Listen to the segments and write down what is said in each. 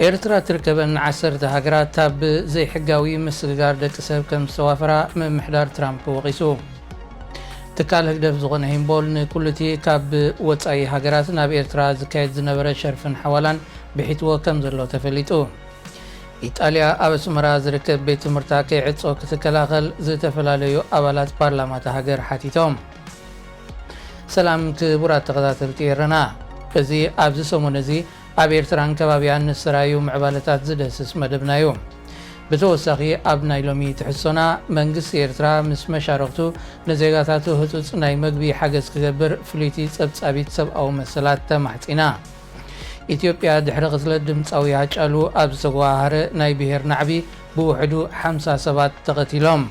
ኤርትራ ትርከበን ዓሰርተ ሃገራት ካብ ዘይሕጋዊ ምስግጋር ደቂ ሰብ ከም ዝተዋፈራ ምምሕዳር ትራምፕ ወቒሱ። ትካል ህግደፍ ዝኾነ ሂምቦል ንኩሉቲ ካብ ወጻኢ ሃገራት ናብ ኤርትራ ዝካየድ ዝነበረ ሸርፍን ሓዋላን ብሒትዎ ከም ዘሎ ተፈሊጡ። ኢጣልያ ኣብ ኣስመራ ዝርከብ ቤት ትምህርታ ከይዕጾ ክትከላኸል ዝተፈላለዩ ኣባላት ፓርላማ እታ ሃገር ሓቲቶም። ሰላም ክቡራት ተኸታተልቲ ኤረና፣ እዚ ኣብዚ ሰሙን እዚ ኣብ ኤርትራን ከባቢኣን ንዝተራእዩ ምዕባለታት ዝደስስ መደብና እዩ። ብተወሳኺ ኣብ ናይ ሎሚ ትሕዝቶና መንግስቲ ኤርትራ ምስ መሻርኽቱ ንዜጋታቱ ህጹጽ ናይ መግቢ ሓገዝ ክገብር ፍልይቲ ጸብጻቢት ሰብኣዊ መሰላት ተማሕጺና። ኢትዮጵያ ድሕሪ ቅትለት ድምጻዊ ሃጫሉ ኣብ ዝተጎሃሃረ ናይ ብሄር ናዕቢ ብውሕዱ ሓምሳ ሰባት ተቐቲሎም።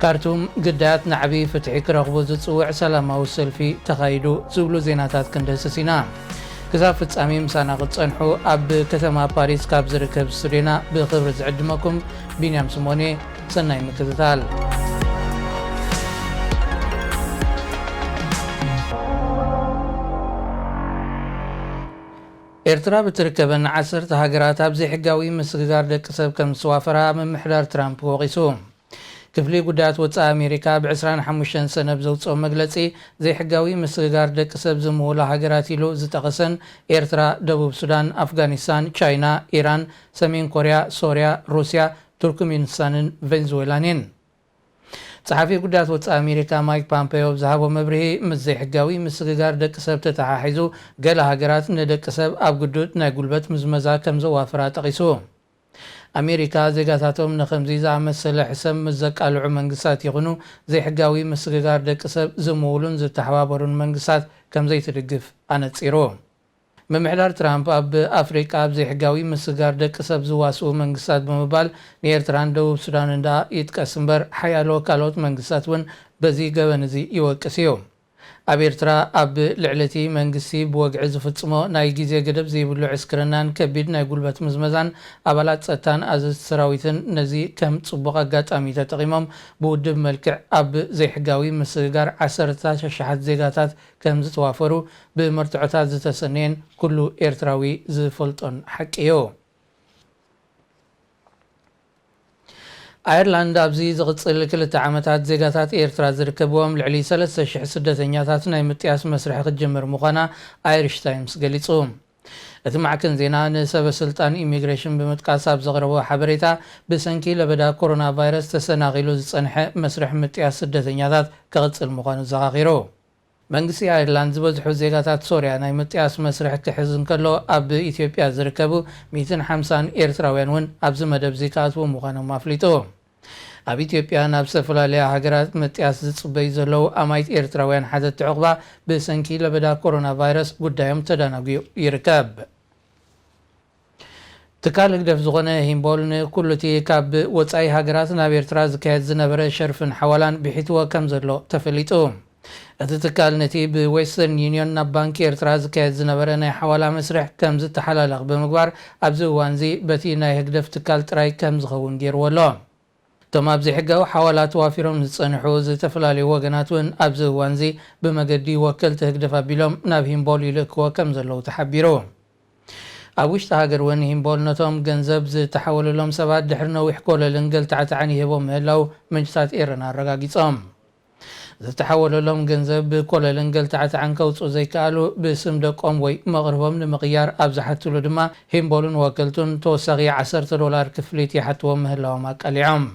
ካርቱም ግዳያት ናዕቢ ፍትሒ ክረኽቡ ዝጽውዕ ሰላማዊ ሰልፊ ተኻይዱ ዝብሉ ዜናታት ክንድህስስ ኢና። ክሳብ ፍጻሜ ምሳና ክትጸንሑ ኣብ ከተማ ፓሪስ ካብ ዝርከብ ስቱዲዮና ብኽብሪ ዝዕድመኩም ቢንያም ስሞኔ። ሰናይ ምክትታል። ኤርትራ ብትርከበን ዓሰርተ ሃገራት ኣብ ዘይሕጋዊ ምስግጋር ደቂ ሰብ ከም ዝተዋፈራ ምምሕዳር ትራምፕ ወቒሱ። ክፍሊ ጉዳያት ወጻኢ ኣሜሪካ ብ ዕስራን ሓሙሽተን ሰነ ብዘውጽኦ መግለጺ፣ ዘይሕጋዊ ምስግጋር ደቂ ሰብ ዝምውላ ሃገራት ኢሉ ዝጠቐሰን ኤርትራ፣ ደቡብ ሱዳን፣ ኣፍጋኒስታን፣ ቻይና፣ ኢራን፣ ሰሜን ኮርያ፣ ሶርያ፣ ሩስያ፣ ቱርክሜኒስታንን ቬንዙዌላን እየን። ጸሓፊ ጉዳያት ወጻኢ ኣሜሪካ ማይክ ፓምፔዮ ብዝሃቦ መብርሂ፣ ምስ ዘይሕጋዊ ምስግጋር ደቂ ሰብ ተተሓሒዙ፣ ገለ ሃገራት ንደቂ ሰብ ኣብ ግዱድ ናይ ጉልበት ምዝመዛ ከም ዘዋፍራ ጠቒሱ። ኣሜሪካ ዜጋታቶም ንኸምዚ ዝኣመሰለ ሕሰም ምስ ዘቃልዑ መንግስታት ይኹኑ ዘይሕጋዊ ምስግጋር ደቂ ሰብ ዝምውሉን ዝተሓባበሩን መንግስታት ከም ዘይትድግፍ ኣነጺሩ። ምምሕዳር ትራምፕ ኣብ ኣፍሪቃ ኣብ ዘይሕጋዊ ምስግጋር ደቂ ሰብ ዝዋስኡ መንግስታት ብምባል ንኤርትራን ደቡብ ሱዳንን ደኣ ይጥቀስ እምበር ሓያሎ ካልኦት መንግስታት እውን በዚ ገበን እዚ ይወቅስ እዩ። ኣብ ኤርትራ ኣብ ልዕሊ እቲ መንግስቲ ብወግዒ ዝፍጽሞ ናይ ግዜ ገደብ ዘይብሉ ዕስክርናን ከቢድ ናይ ጉልበት ምዝመዛን ኣባላት ጸጥታን ኣዘዝቲ ሰራዊትን ነዚ ከም ጽቡቕ ኣጋጣሚ ተጠቒሞም ብውድብ መልክዕ ኣብ ዘይሕጋዊ ምስግጋር ዓሰርታት ኣሽሓት ዜጋታት ከም ዝተዋፈሩ ብመርትዖታት ዝተሰነየን ኩሉ ኤርትራዊ ዝፈልጦን ሓቂ እዩ። ኣየርላንድ ኣብዚ ዝቕጽል ክልተ ዓመታት ዜጋታት ኤርትራ ዝርከብዎም ልዕሊ ሰለስተ ሽሕ ስደተኛታት ናይ ምጥያስ መስርሕ ክትጅምር ምዃና ኣይሪሽ ታይምስ ገሊጹ። እቲ ማዕከን ዜና ንሰበ ስልጣን ኢሚግሬሽን ብምጥቃስ ኣብ ዘቕረቦ ሓበሬታ፣ ብሰንኪ ለበዳ ኮሮና ቫይረስ ተሰናኺሉ ዝጸንሐ መስርሕ ምጥያስ ስደተኛታት ክቕጽል ምዃኑ ዘኻኺሩ። መንግስቲ ኣየርላንድ ዝበዝሑ ዜጋታት ሶርያ ናይ ምጥያስ መስርሕ ክሕዝ እንከሎ፣ ኣብ ኢትዮጵያ ዝርከቡ ሚእትን ሓምሳን ኤርትራውያን እውን ኣብዚ መደብ እዚ ክኣትዉ ምዃኖም ኣፍሊጡ። ኣብ ኢትዮጵያ ናብ ዝተፈላለያ ሃገራት ምጥያስ ዝጽበዩ ዘለዉ ኣማይት ኤርትራውያን ሓተትቲ ዑቕባ ብሰንኪ ለበዳ ኮሮና ቫይረስ ጉዳዮም ተዳናጒዩ ይርከብ። ትካል ህግደፍ ዝኾነ ሂምቦል ንኩሉ እቲ ካብ ወጻኢ ሃገራት ናብ ኤርትራ ዝካየድ ዝነበረ ሸርፍን ሓዋላን ብሒትዎ ከም ዘሎ ተፈሊጡ። እቲ ትካል ነቲ ብዌስተርን ዩኒዮን ናብ ባንኪ ኤርትራ ዝካየድ ዝነበረ ናይ ሓዋላ መስርሕ ከም ዝተሓላለኽ ብምግባር፣ ኣብዚ እዋንዚ በቲ ናይ ህግደፍ ትካል ጥራይ ከም ዝኸውን ገይርዎ ኣሎ። እቶም ኣብ ዘይሕጋዊ ሓዋላ ተዋፊሮም ዝጸንሑ ዝተፈላለዩ ወገናት እውን ኣብዚ እዋንዚ ብመገዲ ወከልቲ ህግደፍ ኣቢሎም ናብ ሂምቦል ይልእክዎ ከም ዘለዉ ተሓቢሩ። ኣብ ውሽጢ ሃገር እውን ሂምቦል ነቶም ገንዘብ ዝተሓወለሎም ሰባት ድሕሪ ነዊሕ ኮለልን ገልታዕታዕን ይህቦም ምህላው ምንጭታት ኤረና ኣረጋጊጾም። ዝተሓወለሎም ገንዘብ ብኮለልን ገልታዕታዕን ከውጽኡ ዘይከኣሉ፣ ብስም ደቆም ወይ መቕርቦም ንምቕያር ኣብ ዝሓትሉ ድማ፣ ሂምቦልን ወከልቱን ተወሳኺ ዓሰርተ ዶላር ክፍሊት ይሓትዎም ምህላዎም ኣቃሊዖም።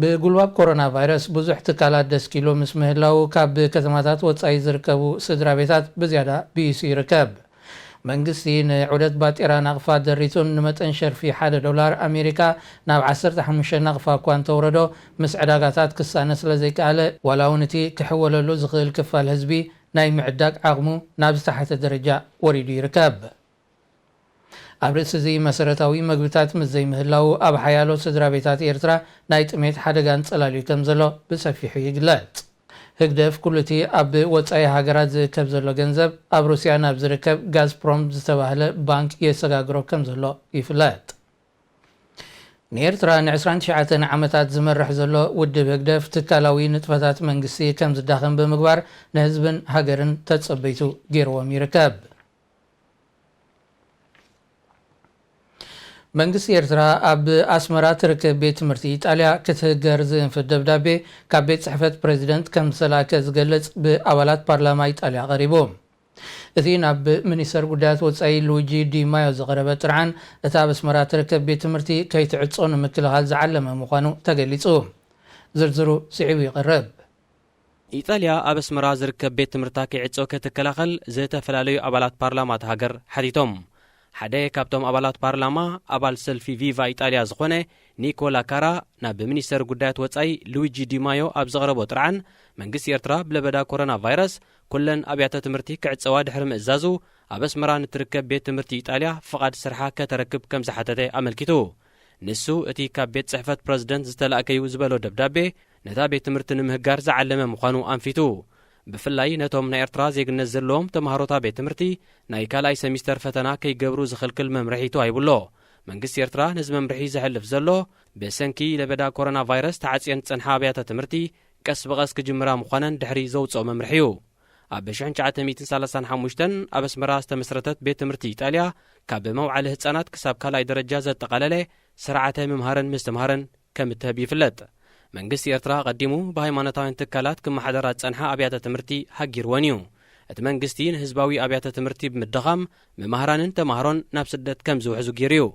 ብጉልባብ ኮሮና ቫይረስ ብዙሕ ትካላት ደስኪሉ ምስ ምህላው፣ ካብ ከተማታት ወጻኢ ዝርከቡ ስድራ ቤታት ብዝያዳ ብኢሱ ይርከብ። መንግስቲ ንዑደት ባጤራ ናቕፋ ደሪቱን ንመጠን ሸርፊ ሓደ ዶላር ኣሜሪካ ናብ ዓሰርተ ሓሙሽተ ናቕፋ እኳ እንተውረዶ፣ ምስ ዕዳጋታት ክሳነ ስለ ዘይከኣለ፣ ዋላ እውን እቲ ክሕወለሉ ዝኽእል ክፋል ህዝቢ ናይ ምዕዳግ ዓቕሙ ናብ ዝተሓተ ደረጃ ወሪዱ ይርከብ። ኣብ ርእሲ እዚ፣ መሰረታዊ መግብታት ምስ ዘይምህላው፣ ኣብ ሓያሎ ስድራ ቤታት ኤርትራ ናይ ጥሜት ሓደጋ ኣንጸላልዩ ከም ዘሎ ብሰፊሑ ይግለጽ። ህግደፍ፣ ኩሉ እቲ ኣብ ወጻኢ ሃገራት ዝእከብ ዘሎ ገንዘብ፣ ኣብ ሩስያ ናብ ዝርከብ ጋዝፕሮም ዝተባህለ ባንክ የሰጋግሮ ከም ዘሎ ይፍለጥ። ንኤርትራ ንዕስራን ትሽዓተን ዓመታት ዝመርሕ ዘሎ ውድብ ህግደፍ፣ ትካላዊ ንጥፈታት መንግስቲ ከም ዝዳኸም ብምግባር፣ ንህዝብን ሃገርን ተጸበይቱ ገይርዎም ይርከብ። መንግስቲ ኤርትራ ኣብ ኣስመራ ትርከብ ቤት ትምህርቲ ኢጣልያ ክትህገር ዝእንፍት ደብዳቤ ካብ ቤት ጽሕፈት ፕሬዚደንት ከም ዝተላእከ ዝገልጽ ብኣባላት ፓርላማ ኢጣልያ ቀሪቡ። እቲ ናብ ሚኒስተር ጉዳያት ወጻኢ ሉዊጂ ዲ ማዮ ዝቐረበ ጥርዓን፣ እታ ኣብ ኣስመራ ትርከብ ቤት ትምህርቲ ከይትዕጾ ንምክልኻል ዝዓለመ ምዃኑ ተገሊጹ። ዝርዝሩ ስዒቡ ይቐርብ። ኢጣልያ ኣብ ኣስመራ ዝርከብ ቤት ትምህርታ ከይዕጾ ክትከላኸል ዝተፈላለዩ ኣባላት ፓርላማ እታ ሃገር ሓቲቶም። ሓደ ካብቶም ኣባላት ፓርላማ፣ ኣባል ሰልፊ ቪቫ ኢጣልያ ዝኾነ ኒኮላ ካራ፣ ናብ ሚኒስተር ጉዳያት ወጻኢ ሉዊጂ ዲማዮ ኣብ ዘቕረቦ ጥርዓን፣ መንግስቲ ኤርትራ ብለበዳ ኮሮና ቫይረስ ኩለን ኣብያተ ትምህርቲ ክዕጸዋ ድሕሪ ምእዛዙ፣ ኣብ ኣስመራ ንትርከብ ቤት ትምህርቲ ኢጣልያ ፍቓድ ስርሓ ከተረክብ ከም ዝሓተተ ኣመልኪቱ። ንሱ፣ እቲ ካብ ቤት ጽሕፈት ፕረዚደንት ዝተላእከዩ ዝበሎ ደብዳቤ፣ ነታ ቤት ትምህርቲ ንምህጋር ዝዓለመ ምዃኑ ኣንፊቱ። ብፍላይ ነቶም ናይ ኤርትራ ዜግነት ዘለዎም ተምሃሮታ ቤት ትምህርቲ ናይ ካልኣይ ሰሚስተር ፈተና ከይገብሩ ዝኽልክል መምርሒ ተዋሂቡሎ። መንግስቲ ኤርትራ ነዚ መምርሒ ዘሕልፍ ዘሎ፣ ብሰንኪ ለበዳ ኮሮና ቫይረስ ተዓጽየን ዝጸንሓ ኣብያተ ትምህርቲ ቀስ ብቐስ ክጅምራ ምዃነን ድሕሪ ዘውጽኦ መምርሒ እዩ። ኣብ ሽሕን ትሽዓተ ሚእትን ሰላሳን ሓሙሽተን ኣብ ኣስመራ ዝተመስረተት ቤት ትምህርቲ ኢጣልያ፣ ካብ መውዓሊ ህጻናት ክሳብ ካልኣይ ደረጃ ዘጠቓለለ ስርዓተ ምምሃርን ምስትምሃርን ከም እትህብ ይፍለጥ። መንግስቲ ኤርትራ ኣቐዲሙ ብሃይማኖታውያን ትካላት ክመሓደራ ዝጸንሓ ኣብያተ ትምህርቲ ሃጊርወን እዩ። እቲ መንግስቲ ንህዝባዊ ኣብያተ ትምህርቲ ብምድኻም፣ መማህራንን ተማሃሮን ናብ ስደት ከም ዝውሕዙ ገይሩ እዩ።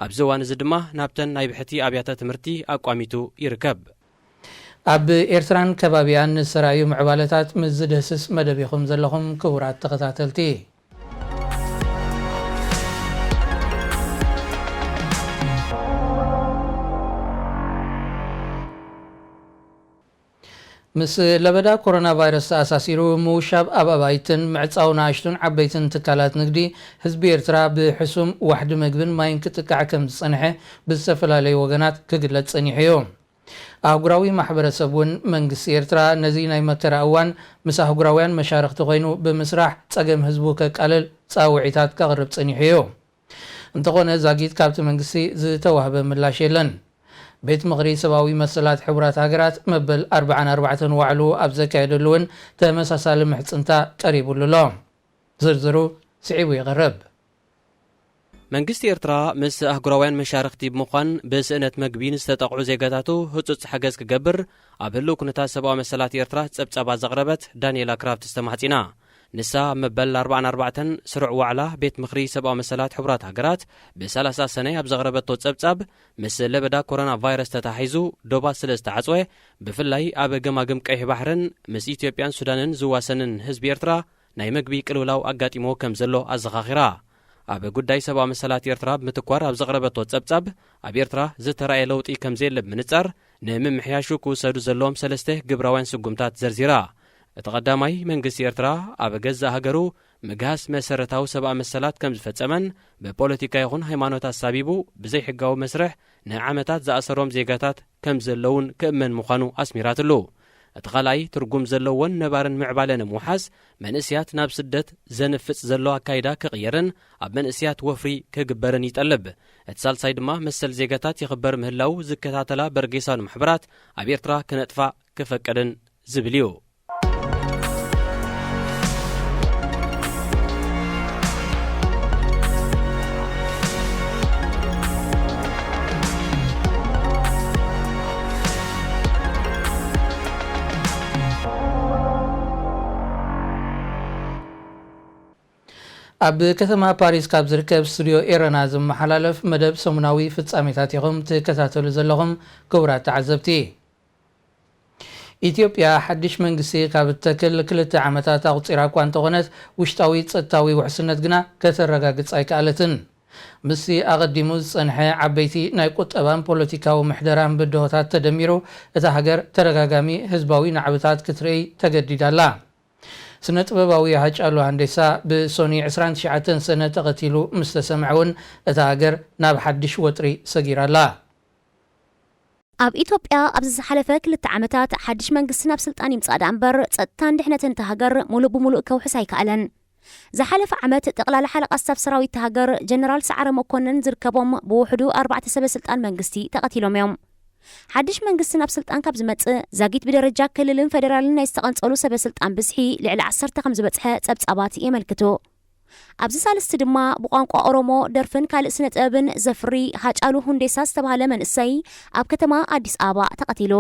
ኣብዚ እዋን እዚ ድማ ናብተን ናይ ብሕቲ ኣብያተ ትምህርቲ ኣቋሚቱ ይርከብ። ኣብ ኤርትራን ከባቢኣን ንዝተራእዩ ምዕባለታት ምስ ዝድህስስ መደብ ኢኹም ዘለኹም፣ ክቡራት ተኸታተልቲ። ምስ ለበዳ ኮሮና ቫይረስ ተኣሳሲሩ፣ ምውሻብ ኣብ ኣባይትን ምዕጻው ንኣሽቱን ዓበይትን ትካላት ንግዲ፣ ህዝቢ ኤርትራ ብሕሱም ዋሕዲ መግብን ማይን ክጥቃዕ ከም ዝጸንሐ ብዝተፈላለዩ ወገናት ክግለጽ ጸኒሑ እዩ። ኣህጉራዊ ማሕበረሰብ እውን መንግስቲ ኤርትራ ነዚ ናይ መከራ እዋን ምስ ኣህጉራውያን መሻርኽቲ ኮይኑ ብምስራሕ ጸገም ህዝቡ ከቃልል ጻውዒታት ከቕርብ ጸኒሑ እዩ። እንተኾነ ዛጊት ካብቲ መንግስቲ ዝተዋህበ ምላሽ የለን። ቤት ምኽሪ ሰብኣዊ መሰላት ሕቡራት ሃገራት መበል ኣርባዓን ኣርባዕተን ዋዕሉ ኣብ ዘካየደሉ እውን ተመሳሳሊ ምሕጽንታ ቀሪቡሉ ኣሎ። ዝርዝሩ ስዒቡ ይቐርብ። መንግስቲ ኤርትራ ምስ ኣህጉራውያን መሻርኽቲ ብምዃን ብስእነት መግቢ ንዝተጠቕዑ ዜጋታቱ ህጹጽ ሓገዝ ክገብር ኣብ ህሉው ኩነታት ሰብኣዊ መሰላት ኤርትራ ጸብጻባ ዘቕረበት ዳንኤላ ክራፍትስ ተማሕጺና። ንሳ ኣብ መበል ኣርባዓን ኣርባዕተን ስሩዕ ዋዕላ ቤት ምኽሪ ሰብኣዊ መሰላት ሕቡራት ሃገራት ብሰላሳ ሰነ ኣብ ዘቕረበቶ ጸብጻብ፣ ምስ ለበዳ ኮሮና ቫይረስ ተታሒዙ ዶባት ስለ ዝተዓጽወ፣ ብፍላይ ኣብ ገማግም ቀይሕ ባሕርን ምስ ኢትዮጵያን ሱዳንን ዝዋሰንን ህዝቢ ኤርትራ ናይ መግቢ ቅልውላው ኣጋጢምዎ ከም ዘሎ ኣዘኻኺራ። ኣብ ጉዳይ ሰብኣዊ መሰላት ኤርትራ ብምትኳር ኣብ ዘቕረበቶ ጸብጻብ፣ ኣብ ኤርትራ ዝተራእየ ለውጢ ከም ዘየለ ብምንጻር፣ ንምምሕያሹ ክውሰዱ ዘለዎም ሰለስተ ግብራውያን ስጉምታት ዘርዚራ። እቲ ቀዳማይ፣ መንግስቲ ኤርትራ ኣብ ገዛእ ሃገሩ ምግሃስ መሰረታዊ ሰብኣዊ መሰላት ከም ዝፈጸመን፣ ብፖለቲካ ይኹን ሃይማኖት ኣሳቢቡ ብዘይሕጋዊ መስርሕ ንዓመታት ዝኣሰሮም ዜጋታት ከም ዘለውን ክእመን ምዃኑ ኣስሚራትሉ። እቲ ካልኣይ፣ ትርጉም ዘለዎን ነባርን ምዕባለ ንምውሓስ፣ መንእስያት ናብ ስደት ዘንፍጽ ዘሎ ኣካይዳ ክቕየርን ኣብ መንእስያት ወፍሪ ክግበርን ይጠልብ። እቲ ሳልሳይ ድማ፣ መሰል ዜጋታት ይኽበር ምህላው ዝከታተላ በርጌሳን ማሕበራት ኣብ ኤርትራ ክነጥፋ ክፈቅድን ዝብል እዩ። ኣብ ከተማ ፓሪስ ካብ ዝርከብ ስቱድዮ ኤረና ዝመሓላለፍ መደብ ሰሙናዊ ፍጻሜታት ኢኹም ትከታተሉ ዘለኹም፣ ክቡራት ተዓዘብቲ። ኢትዮጵያ ሓድሽ መንግስቲ ካብ እትተክል ክልተ ዓመታት ኣቑጺራ እኳ እንተኾነት፣ ውሽጣዊ ጸጥታዊ ውሕስነት ግና ከተረጋግጽ ኣይከኣለትን። ምስቲ ኣቐዲሙ ዝጸንሐ ዓበይቲ ናይ ቁጠባን ፖለቲካዊ ምሕደራን ብድሆታት ተደሚሩ፣ እታ ሃገር ተደጋጋሚ ህዝባዊ ናዕብታት ክትርኢ ተገዲዳ ኣላ። ስነ ጥበባዊ ሃጫሉ ሃንዴሳ ብሶኒ ዕስራን ትሽዓተን ሰነ ተቐቲሉ ምስ ተሰምዐ እውን፣ እታ ሃገር ናብ ሓድሽ ወጥሪ ሰጊራ ኣላ። ኣብ ኢትዮጵያ ኣብዚ ዝሓለፈ ክልተ ዓመታት ሓድሽ መንግስቲ ናብ ስልጣን ይምጻእ ደኣ እምበር፣ ጸጥታን ድሕነትን እታ ሃገር ሙሉእ ብሙሉእ ከውሕስ ኣይከኣለን። ዝሓለፈ ዓመት ጠቕላሊ ሓለቓ ስታፍ ሰራዊት እታ ሃገር ጀነራል ሰዓረ መኮነን ዝርከቦም ብውሕዱ ኣርባዕተ ሰበ ስልጣን መንግስቲ ተቐቲሎም እዮም። ሓድሽ መንግስቲ ናብ ስልጣን ካብ ዝመጽእ ዛጊት ብደረጃ ክልልን ፌደራልን ናይ ዝተቐንጸሉ ሰበ ስልጣን ብዝሒ ልዕሊ ዓሰርተ ከም ዝበጽሐ ጸብጻባት የመልክቱ። ኣብዚ ሳልስቲ ድማ ብቋንቋ ኦሮሞ ደርፍን ካልእ ስነ ጥበብን ዘፍሪ ሃጫሉ ሁንዴሳ ዝተባህለ መንእሰይ ኣብ ከተማ ኣዲስ ኣበባ ተቐቲሉ።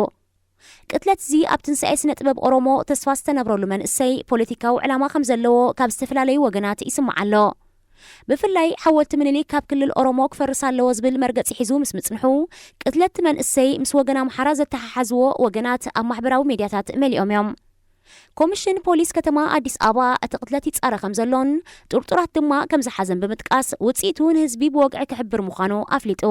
ቅትለት እዚ ኣብ ትንሳኤ ስነ ጥበብ ኦሮሞ ተስፋ ዝተነብረሉ መንእሰይ ፖለቲካዊ ዕላማ ከም ዘለዎ ካብ ዝተፈላለዩ ወገናት ይስማዕ ኣሎ። ብፍላይ ሓወልቲ ምኒልክ ካብ ክልል ኦሮሞ ክፈርስ ኣለዎ ዝብል መርገጺ ሒዙ ምስ ምጽንሑ፣ ቅትለት እቲ መንእሰይ ምስ ወገን ኣምሓራ ዘተሓሓዝዎ ወገናት ኣብ ማሕበራዊ ሜድያታት መሊኦም እዮም። ኮሚሽን ፖሊስ ከተማ ኣዲስ ኣበባ እቲ ቅትለት ይጻረ ከም ዘሎን ጥርጡራት ድማ ከም ዝሓዘን ብምጥቃስ፣ ውጽኢቱ ንህዝቢ ብወግዒ ክሕብር ምዃኑ ኣፍሊጡ።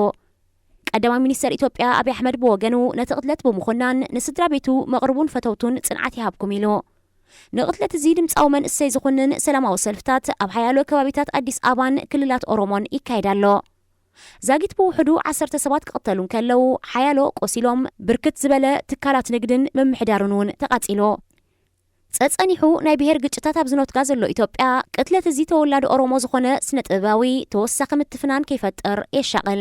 ቀዳማይ ሚኒስተር ኢትዮጵያ ኣብይ ኣሕመድ ብወገኑ፣ ነቲ ቅትለት ብምኹናን ንስድራ ቤቱ፣ መቕርቡ፣ ንፈተውቱን ጽንዓት ይሃብኩም ኢሉ። ንቕትለት እዚ ድምጻዊ መንእሰይ ዝኹንን ሰላማዊ ሰልፍታት ኣብ ሓያሎ ከባቢታት ኣዲስ ኣበባን ክልላት ኦሮሞን ይካየድ ኣሎ። ዛጊት ብውሕዱ ዓሰርተ ሰባት ክቕተሉ እንከለዉ፣ ሓያሎ ቆሲሎም፣ ብርክት ዝበለ ትካላት ንግድን ምምሕዳርን እውን ተቓጺሉ። ጸጸኒሑ ናይ ብሄር ግጭታት ኣብ ዝነትጋ ዘሎ ኢትዮጵያ፣ ቅትለት እዚ ተወላዲ ኦሮሞ ዝኾነ ስነ ጥበባዊ ተወሳኺ ምትፍናን ከይፈጥር የሻቕል።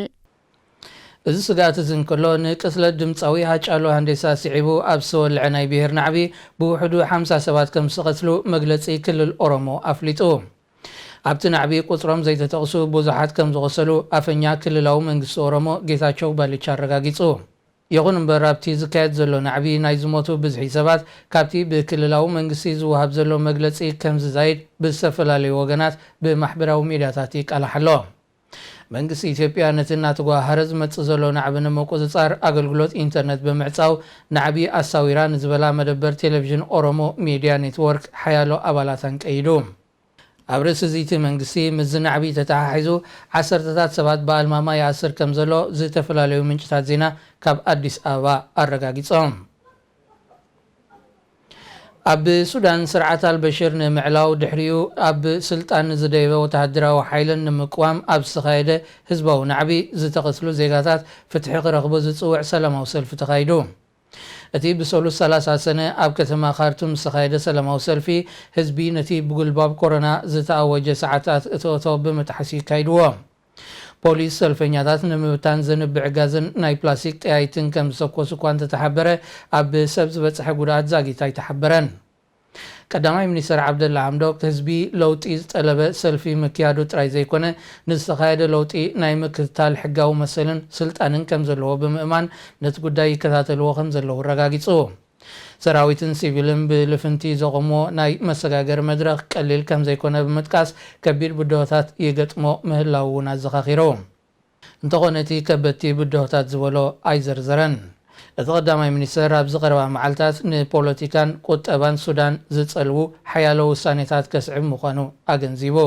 እዚ ስግኣት እዚ እንከሎ፣ ንቅትለት ድምጻዊ ሃጫሉ ሃንዴሳ ስዒቡ ኣብ ዝተወልዐ ናይ ብሄር ናዕቢ ብውሕዱ ሓምሳ ሰባት ከም ዝተቐትሉ መግለጺ ክልል ኦሮሞ ኣፍሊጡ። ኣብቲ ናዕቢ ቁጽሮም ዘይተጠቕሱ ብዙሓት ከም ዝቖሰሉ ኣፈኛ ክልላዊ መንግስቲ ኦሮሞ ጌታቸው ባልቻ ኣረጋጊጹ። ይኹን እምበር፣ ኣብቲ ዝካየድ ዘሎ ናዕቢ ናይ ዝሞቱ ብዝሒ ሰባት ካብቲ ብክልላዊ መንግስቲ ዝወሃብ ዘሎ መግለጺ ከም ዝዛይድ ብዝተፈላለዩ ወገናት ብማሕበራዊ ሚድያታት ይቃላሕ ኣሎ። መንግስቲ ኢትዮጵያ ነቲ እናተጓሃረ ዝመጽእ ዘሎ ናዕቢ ንምቁጽጻር ኣገልግሎት ኢንተርነት ብምዕጻው ናዕቢ ኣሳዊራ ንዝበላ መደበር ቴሌቪዥን ኦሮሞ ሚድያ ኔትወርክ ሓያሎ ኣባላት ኣንቀይዱ። ኣብ ርእሲ እዚ እቲ መንግስቲ ምስዚ ናዕቢ ተተሓሒዙ ዓሰርተታት ሰባት ብኣልማማ ይኣስር ከም ዘሎ ዝተፈላለዩ ምንጭታት ዜና ካብ ኣዲስ ኣበባ ኣረጋጊጾም። ኣብ ሱዳን ስርዓት ኣልበሽር ንምዕላው ድሕሪኡ ኣብ ስልጣን ንዝደየበ ወተሃደራዊ ሓይልን ንምቅዋም ኣብ ዝተኻየደ ህዝባዊ ናዕቢ ዝተቐትሉ ዜጋታት ፍትሒ ክረኽቡ ዝጽውዕ ሰላማዊ ሰልፊ ተኻይዱ። እቲ ብሰሉስ ሰላሳ ሰነ ኣብ ከተማ ካርቱም ዝተኻየደ ሰላማዊ ሰልፊ ህዝቢ ነቲ ብጉልባብ ኮሮና ዝተኣወጀ ሰዓታት እቶእቶ ብምጥሓስ ይካይድዎ። ፖሊስ ሰልፈኛታት ንምብታን ዘንብዕ ጋዝን ናይ ፕላስቲክ ጠያይትን ከም ዝተኮሱ እኳ እንተተሓበረ፣ ኣብ ሰብ ዝበጽሐ ጉድኣት ዛጊት ኣይተሓበረን። ቀዳማይ ሚኒስተር ዓብደላ ሓምዶክ ህዝቢ ለውጢ ዝጠለበ ሰልፊ ምክያዱ ጥራይ ዘይኮነ፣ ንዝተኻየደ ለውጢ ናይ ምክትታል ሕጋዊ መሰልን ስልጣንን ከም ዘለዎ ብምእማን ነቲ ጉዳይ ይከታተልዎ ከም ዘለዉ ኣረጋጊጹ። ሰራዊትን ሲቪልን ብልፍንቲ ዘቖምዎ ናይ መሰጋገሪ መድረኽ ቀሊል ከም ዘይኮነ ብምጥቃስ፣ ከቢድ ብድሆታት ይገጥሞ ምህላዉ እውን ኣዘኻኺሩ። እንተኾነ፣ እቲ ከበድቲ ብድሆታት ዝበሎ ኣይዘርዘረን። እቲ ቀዳማይ ሚኒስተር ኣብዚ ቀረባ መዓልታት ንፖለቲካን ቁጠባን ሱዳን ዝጸልዉ ሓያሎ ውሳኔታት ከስዕብ ምዃኑ ኣገንዚቡ።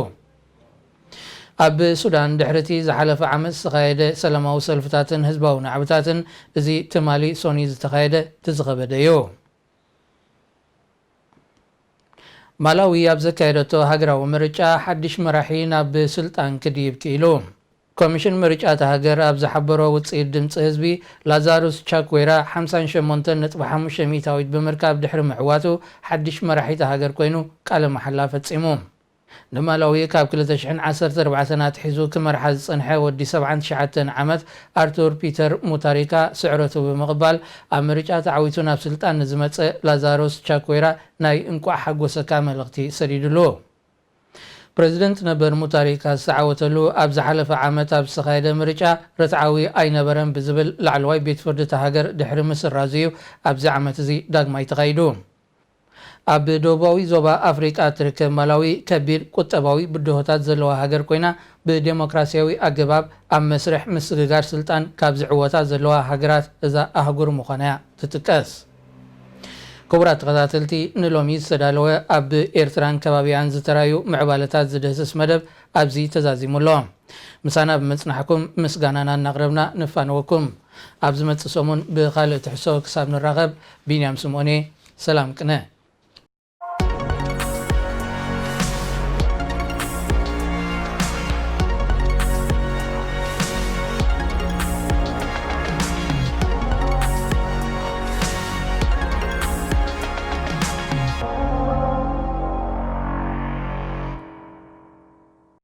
ኣብ ሱዳን ድሕሪ እቲ ዝሓለፈ ዓመት ዝተኻየደ ሰላማዊ ሰልፍታትን ህዝባዊ ናዕብታትን፣ እዚ ትማሊ ሶኒ ዝተኻየደ እቲ ዝኸበደ እዩ። ማላዊ ኣብ ዘካየደቶ ሃገራዊ ምርጫ ሓድሽ መራሒ ናብ ስልጣን ክድይብ ክኢሉ። ኮሚሽን ምርጫ እታ ሃገር ኣብ ዝሓበሮ ውጽኢት ድምጺ ህዝቢ፣ ላዛሩስ ቻኩዌራ ሓምሳን ሸሞንተን ነጥቢ ሓሙሽተ ሚእታዊት ብምርካብ ድሕሪ ምዕዋቱ፣ ሓድሽ መራሒ እታ ሃገር ኮይኑ ቃለ መሓላ ፈጺሙ። ንማላዊ ካብ ክልተ ሽሕን ዓሰርተ ኣርባዕተን ኣትሒዙ ክመርሓ ዝጸንሐ ወዲ ሰብዓን ትሽዓተን ዓመት ኣርቱር ፒተር ሙታሪካ ስዕረቱ ብምቕባል፣ ኣብ ምርጫ ተዓዊቱ ናብ ስልጣን ንዝመጸ ላዛሩስ ቻኩዌራ ናይ እንቋዕ ሓጎሰካ መልእኽቲ ሰዲዱሉ። ፕረዚደንት ነበር ሙታሪካ ዝተዓወተሉ ኣብ ዝሓለፈ ዓመት ኣብ ዝተኻየደ ምርጫ ርትዓዊ ኣይነበረን ብዝብል ላዕለዋይ ቤት ፍርዲ እታ ሃገር ድሕሪ ምስራዙ እዩ ኣብዚ ዓመት እዚ ዳግማይ ተኻይዱ። ኣብ ደቡባዊ ዞባ ኣፍሪቃ እትርከብ ማላዊ ከቢድ ቁጠባዊ ብድሆታት ዘለዋ ሃገር ኮይና፣ ብዴሞክራሲያዊ ኣገባብ ኣብ መስርሕ ምስግጋር ስልጣን ካብ ዝዕወታ ዘለዋ ሃገራት እዛ ኣህጉር ምዃና እያ ትጥቀስ። ክቡራት ተኸታተልቲ፣ ንሎሚ ዝተዳለወ ኣብ ኤርትራን ከባቢኣን ዝተራዩ ምዕባለታት ዝድህስስ መደብ ኣብዚ ተዛዚሙ ኣሎ። ምሳና ብምጽናሕኩም ምስጋናና እናቕረብና ንፋነወኩም። ኣብ ዝመጽእ ሰሙን ብኻልእ ትሕዝቶ ክሳብ ንራኸብ፣ ቢንያም ስምኦን እየ። ሰላም ቅነ።